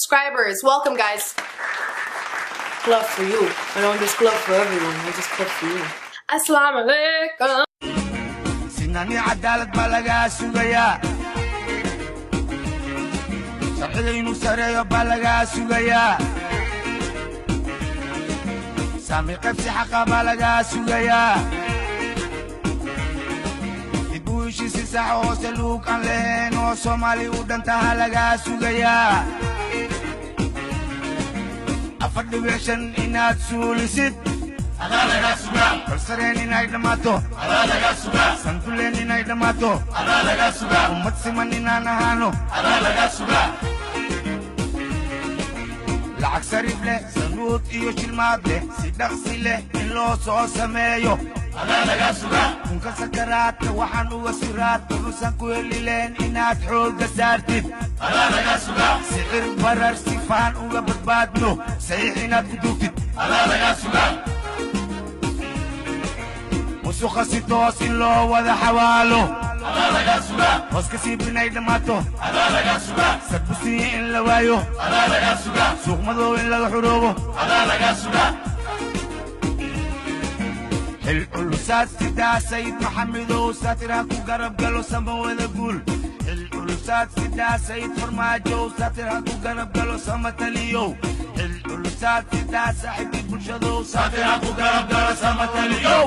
Subscribers. Welcome, guys. Clap for you. I don't just clap for everyone. I just clap for you. Assalamu alaikum. Sinani cadaalad baa lagaa sugayaa, sharciga inuu sareeyo baa lagaa sugayaa, saami qaybsi xaqa baa lagaa sugayaa, dib u heshiisi sax hoose luug aan lahayn oo Soomaali u dhantaha lagaa sugayaa, 4.5 inaad suulisid, kalsareen inay dhammaato, sanduleen inay dhammaato, ummad siman inaan ahaano, lacag sariif leh, sanuud iyo shilmaad leh, si dhaqsi leh in loo soo sameeyo, kunka sakaraadka waxaan uga siraadka rusan ku heli leen inaad xoogga saartid, sicir barar sifaan uga badbaadno saxiix inaad ku duugtid, musuqa si toos in loo wada xawaalo, hoos ka siib inay dhammaato, sadbusiye in la waayo, suuq madow in laga xuroobo. Xil culusaad sidaa Sayid Maxamedow, saatir ha ku garab galo, sama wada guul. Xil culusaad sidaa Sayid Farmaajow, saatir ha ku garab galo, sama taliyow. Xil culusaad sidaa saaxiibkii bulshadow, saatir ha ku garab galo, sama taliyow.